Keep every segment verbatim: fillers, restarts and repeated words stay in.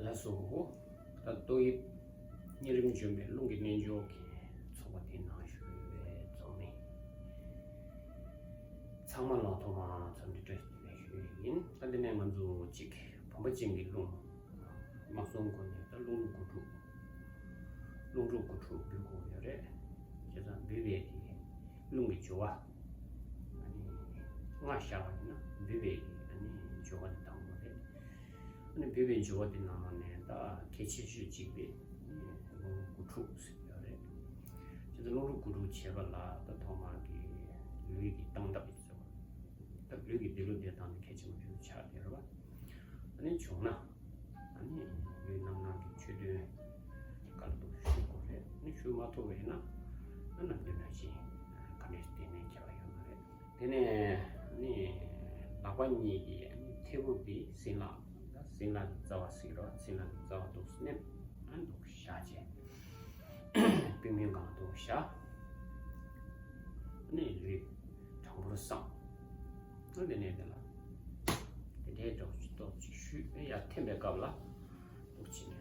ལགས་སོ། ད་ཏོག་དབྱིབས་གཉན་རིམས་འཇོམས་པའི་རླུང་གི་རྣལ་འབྱོར་གྱི་ཚོགས་པ་དེའི་ནང་ཞུགས་པའི་ཚོགས་མི་ཚང་མ་ལ་ཐོག་མར་འཚམས་འདྲི་བཀྲ་ཤིས་བདེ་ལེགས་ཞུ་ཡས་ཡིན། ད་འདི་ནས་ང་ཚོ་གཅིག་བུམ་པ་ཅན་གྱི་རླུང་། དམག་ཟོང་སྒོ་ནས་ད་རླུང་ལུ་དགུ་ཕྲུགས། རླུང་ཕྲུག་དགུ་ཕྲུགས་འབུལ་དགོས་ཡོད་རེད། བྱས་ཙང་འབུལ་བའི་གི་རླུང་གི་སྦྱོར་བ། ཨ་ནི་ལྔ་བཞག་པ་ཡིན་ན་འབུལ་བའི་གི་ཨ་ནི་སྦྱོར་བ་དེ་བཏང་དགོས་རེད། ཨ་ནི་འབུལ་བའི་སྦྱོར་བ་དེ་ནང་ནས་ད་གལ་ཆེ་ཤོས་གཅིག་དེ་རླུང་དགུ་ཕྲུགས་ཟེར་ཡོད་རེད། བྱས་ཙང་རླུང་ཕྲུག་དགུ་ཕྲུགས་བྱེད་པ་ལ་ད་ཐོག་མར་གི་ལུས་ཀྱི་སྟངས་སྟབས་ཡིན་ཟེར་བ། ད་ལུས་ཀྱི་བདེ་ལུགས་བདེ་ཐང་དེ་གལ་ཆེན་པོ་ཞིག་ཆགས་བསྡད་རེད་བ། ཨ་ནི་བྱུང་ན། ཨ་ནི་ལུས་རྣམ་སྣང་གི་ཆོས་བདུན་ག་ལ་འདུག་ཞུ་དགོས་རེད། ཨ་ནི་ཞུ་མ་ཐུབ་པ་ཡིན་ན་ཨ་ནམ་རྒྱུན་ནང་བཞིན་ག་འདྲས་བསྡད་ནའི་ཁྱད་པར་ཡོད་མ་རེད། དེ་ནས་ཨ་ནི་ལག་པ་གཉིས་ཀྱི་ཨ་ནི་མཐེ་བོ་འདི་སྲིན་ལག་ད་སྲིན་ལག་གི་རྩ་བ་ཟེར་རོ། སྲིན་ལག་གི་རྩ་བ་འདུག་སེ་མནན། ཨ་ནི་འདུག་བཞག་བྱས། པུས་མོའི་སྒང་དུ་བཞག་ནས་ལུས་དྲང་པོར་བསྲང་། ཨ་དེ་ནས་དེ་ལ་དེ་འདྲའི་འདྲ་བོ་ཅིག་ཏོག་ཅིག་ཞུས་ནས་ཡར་འཐེན་པའི་སྐབས་ལ་འདུག་བྱས་ནས་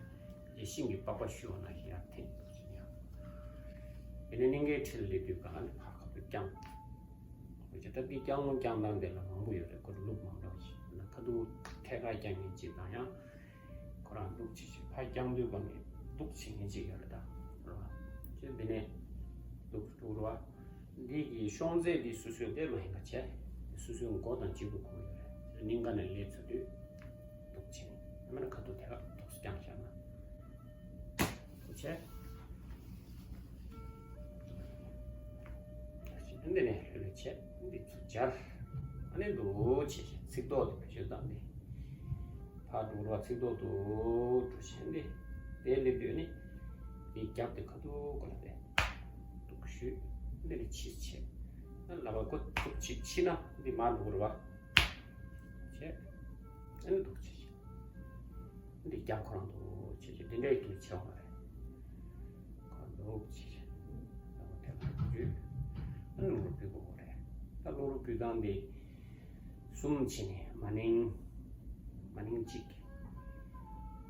ལས་ཤིང་གི་པགས་པ་ཞུ་བ་ནང་བཞིན་ཡར་འཐེན། འདུག་བྱས་ནས་ཡར། དེ་ནས་སྙིང་གའི་འཁྲིས་ལ་སླེབས་དུས་སྒང་ལ་ཕར་ཁ་ཐུག་བརྐྱངས། འདུག་བྱས། ད་འདི་བརྐྱང་ལུང་བརྐྱང་སྟངས་དེ་ལ་མང་པོ་ཡོད་རེད། ཁོ་ལུགས་མང་འདྲ་བོ་ཞིག་ན་ཁ་ཐུག་ཐད་ཀར་བརྐྱང་མཁན་གཅིག་དང་ཡང་ཁོ་རང་འདུག་བྱེད་ཅིག་ཕར་བརྐྱང་དུས་སྒང་ནས་འདུག་བྱེད་མཁན་གཅིག་ཡོད་རེད་ད། རེད་བ། ཅེས་འདི་ནས་འདུག་འདུག་རེད་བ། འདི་གི་ཤོང་ཚད་འདི་སོ་སོའི་ལྟད་མོ་ཡིན་པ་བྱས། སོ་སོའི་མགོ་དང་གཅིག་པ་ཁུག་ཡོད་རེད། སྙིང་ག་ནས་སླེབས་ཚར་དུས་འདུག་བྱེད། ཡང་མིན་ན་ཁ་ཐུག་ཐད་ཀར་འདུག་བརྐྱངས་བཞག་ན། འདུག་བྱས། འདི་ནས་ལྷོད་ལྷོད་བྱས། འདི་ཚུར་སྦྱར། ཨ་ནི་འདུག་བྱས་བྱས་ཚིགས་ཐོག་དེ་བེད་སྤྱོད་བཏང་སྟེ། ཕར་འགྲོ་རོགས། ཚིགས་ཐོག་ཏུ་འགྲོ་བྱས་ཏེ། དེ་སླེབས་དུས་ནི་འདིའི་རྒྱབ་དེ་ཁ་ཐུག་ག་ལ་བསྡད། འདུག་ཞུས། འདི་ནས་ཕྱིས་བྱས། ཨ་ལག་པ་ཁ་ཐུག་ཅིག་ཕྱིས་ན་འདི་མར་འགྲོ་རེད་བ། བྱས། ཨ་ནི་འདུག་བྱས་བྱས། འདི་རྒྱབ་ཁོ་རང་འདུག་བྱས་བྱས། འདི་འདྲའི་གི་བྱས་པ་རེད། ཁོ་འདུག་བྱས་བྱས། ལག་པ་ཐལ་བར་འཇུས། ཨ་ནི་རླུང་རོ་འབུད་དགོས་པ་རེད། ད་རླུང་རོ་འབུད་སྟངས་འདི་གསུམ་བྱས་ནས། མ་ནིང་། མ་ནིང་གཅིག་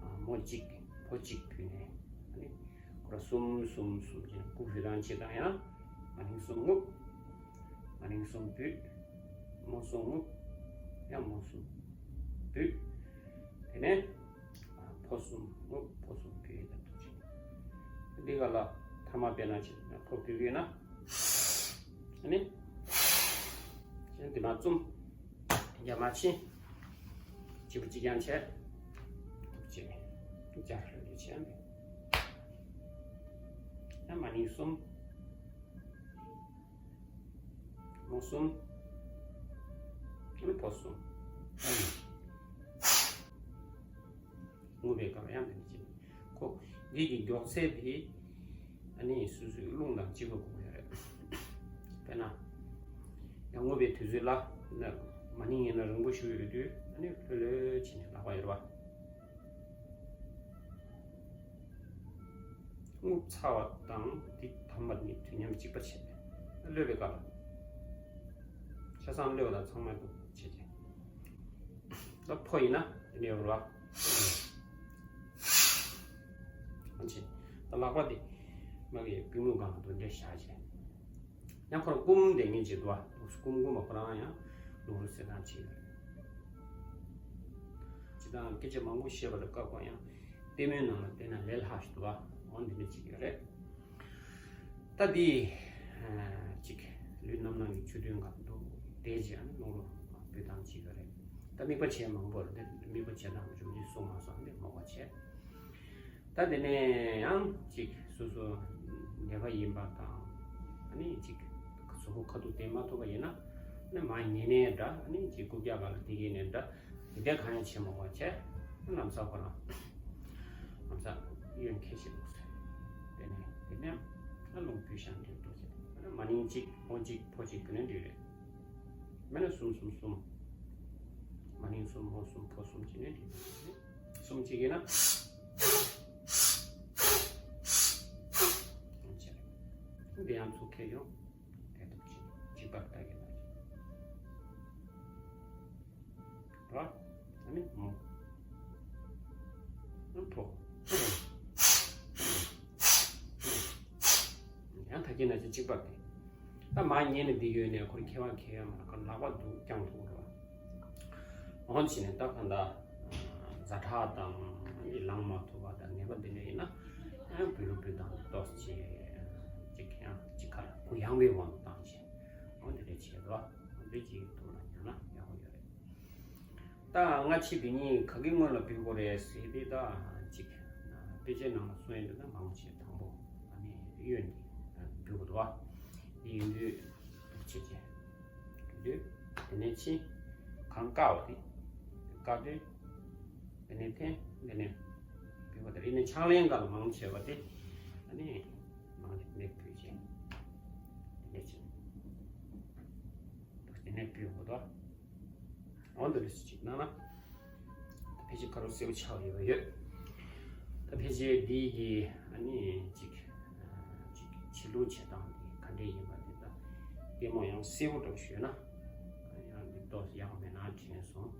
ཨ་མོ་གཅིག་ཕོ་གཅིག་འབུད་ནས། ཨ་ནི་ཁོ་ར་གསུམ་གསུམ་གསུམ་བྱས་ནས་སྐུ་འབུད་སྟངས་བྱེད་སྟངས་ཡང་། མ་ནིང་གསུམ་རྔུབ། མ་ནིང་གསུམ་འབུད། མོ་གསུམ་རྔུབ། ཡང་མོ་གསུམ་འབུད། དེ་ནས་ཨ་ཕོ་གསུམ་རྔུབ། ཕོ་གསུམ་འབུད། ཡིན་ད་འདུག་བྱས། འདི་ག་ལ་ཐ་མ་དཔེར་ན་བྱས་ན་ཕོ་འབུད་ཡོད་ན། ཨ་ནི། ཅན་དེ་མ་བཙུམ། རྒྱ་མ་ཕྱིན། གཅིག་པུ་གཅིག་རྐྱང་བྱས། འདུག་བྱས་ནས་རྒྱ་ལྷོད་ལྷོད་བྱས་ནས། ཡང་མ་ནིང་གསུམ། མོ་གསུམ། ཨ་ནི་ཕོ་གསུམ། རྔུབ་པའི་སྐབས་ཡང་དེ་འདྲ་བྱེད། ཁོ་འདི་གི་མགྱོགས་ཚད་དེ་ཨ་ནི་སོ་སོའི་རླུང་དང་གཅིག་པ་དགོས་ཀྱི་ཡོད་རེད། དཔེར་ན། ཡང་རྔུབ་པའི་དུས་ཚོད་ལ་ན་མ་ནིང་ཡིན་ན་རིང་པོ་ཞིག་ཡོད་དུས། ཨ་ནི་ལྷོད་ལྷོད་བྱས་ནས་ལག་པ་ཡོད་རེད་བ། རྔུབ་ཚར་བ་དང་འདི་དམ་པ་གཉིས་དུས་མཉམ་གཅིག་པ་བྱས་ནས་གློད་པའི་སྐབས་ལ། ཆ་ཚང་གློད་པ་དང་ཚང་མ་འདུག་བྱས་བྱས། ད་ཕོ་ཡིན་ན་དེ་འདྲ་ཡོད་རེད་བ། ཨ་ཅེ། ད་ལག་པ་དེ་མ་གི་པུས་མོ་སྒང་ལ་འདུག་འདྲ་བཞག་བྱས། ཡང་ཁོ་རང་སྐུམ་བསྡད་མཁན་ཅིག་འདུག་བ། སྐུམ་སྐུམ་པ་ཁོ་རང་ཡང་རླུང་རོ་སེལ་སྟངས་བྱེད་ཀྱི་རེད། སྤྱིར་བཏང་སྐད་ཆ་མང་པོ་བཤད་པ་ལ་སྐབས་གང་ཡང་ལྟད་མོའི་ནང་ལ་བལྟས་ན་ལས་སླ་ཞིག་འདུག་བ། འོ་འདི་འདྲ་ཅིག་ཡོད་རེད། ད་འདི་ཅིག་ལུས་རྣམ་སྣང་གི་ཆོས་བདུན་སྒང་དུ་བསྡད་བྱས། ཨ་ནི་རླུང་རོ་འབུད་སྟངས་བྱེད་ཀྱི་རེད། ད་དམིགས་པ་བྱེད་མང་པོ་རེད། དམིགས་པ་བྱེད་སྟངས་ཅུང་ཅིག་གསུངས་མ་སོང་། འདི་མོ་བ་བྱས། ད་དེ་ནས་ཡང་ཅིག་སོ་སོ་ནད་པ་ཡིན་པ་དང་། ཨ་ནི་ཅིག་གཟུགས་པོ་ཁ་ཐུག་བསྟེན་མ་ཐུབ་པ་ཡིན་ན། ཨ་ནི་མར་ཉལ་ནའི་འདྲ། ཨ་ནི་ཅིག་རྐུབ་བཀྱག་སྒང་ལ་བསྡད་ཀྱི་ཡིན་ནའི་འདྲ། དེ་འདྲ་གང་ཡང་བྱེད་མ་དགོས་བྱས། ལམ་སང་ཁོ་རང་ལམ་སང་གཡོན་འཁྱེར་བྱེད་དགོས་ཟེར། དེ་ནས་དེ་ནས་ཨ་རླུང་བུད་ཤང་འདྲེ་འགྲོ་བྱེད། ཨ་ནི་མ་ནིང་གཅིག་ཕོ་གཅིག་ཕོ་གཅིག་གི་ནས་འདྲེ་རེད། མེད་ན་གསུམ་གསུམ་གསུམ། མ་ནིང་གསུམ་མོ་གསུམ་ཕོ་གསུམ་བྱས་ནས་འདྲེ་རེད། གསུམ་གཅིག་ཡིན་ན། འདི་ཡང་ཚུར་ཁྱེར་ཡོང་། དེ་དང་གཅིག་གཅིག་པར་ལྟ་གི་ན། ར། ཨ་ནི་མོ། ཕོ། ཡང་ད་གིན་ན་ཅི་གཅིག་པ་དེ། ད་མ་ཉལ་ནས་འདི་ཡོད་ནས་ཁོར་ཁེ་བ་ཁེ་ཡ་མ་ཁར་ལག་པ་འདུག་རྐྱང་ཐུག་རོ། འོན་ཕྱིན་ནས་ད་གང་ལྟར་ཛ་དྲག་དང་ལངས་མ་ཐུབ་པ་དང་ངེས་པ་འདི་འདྲ་ཡིན་ན་ཡང་བུ་རུ་བུ་དང་ཏོག་ཅེ་ཅིག་ཡང་ཅིག་ཁར་གུ་ཡངས་པའི་དབང་དུ་བཏང་ཅེ། འོ་འདི་འདྲ་བྱེད་རོ། འདི་ཅིག་ཐུག་ན་ཉན་ན་ཡག་པོ་ཡོད་རེད། ད་སྔ་ཕྱི་འདི་གཉིས་ག་གི་སྔོན་ལ་འབུལ་དགོས་རེད་ཟེར་དེ་ད་ཅིག་དཔེ་ཆའི་ནང་ལ་གསུངས་ཡོད་འདུག་ན་མང་ཆེ་དང་པོ་ཨ་ནི་གཡོན་འདི་འབུལ་དགོས་འདུག་བ། འདི་ཡིན་དུས་འབུལ་ཆེ་ཆེ་འདུག་དེ་ནས་ཕྱི་གང་བཀག་པ་དེ་བཀག་དུས་དེ་ནས་འཐེན་དེ་ནས་འབུལ་བ་དེ་རེད། ནས་ཕྱག་ལེན་ག་ལ་མང་ཆེ་བ་དེ་ཨ་ནི་མང་ཆེ་ནས་འབུལ་ཆེ་དེ་ནས་ཕྱི་དེ་ནས་འབུལ་དགོས་འདུག་འོ་འདི་འདྲ་ཞིག་གནང་ན། ད་ཕལ་ཆེར་ཁ་རོག་སེའུ་ཆགས་ཡོད་ཡོད། ད་ཕལ་ཆེར་འདི་གི་ཨ་ནི་ཅིག་ཅིག་ཕྱི་ལུགས་བྱེད་སྟངས་འདི་ག་འདྲས་ཡིན་པ་འདི་ད་ལྟད་མོ་ཡང་སེའུ་འདྲ་པོ་ཞུས་ན། ཡང་འདི་ཏོག་ཡག་མེད་ན་དྲན་སོང་།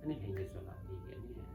ཨ་ནི་ལྷན་རྒྱས་ཚོ་ལ་འདི་གི་ཨ་ནི་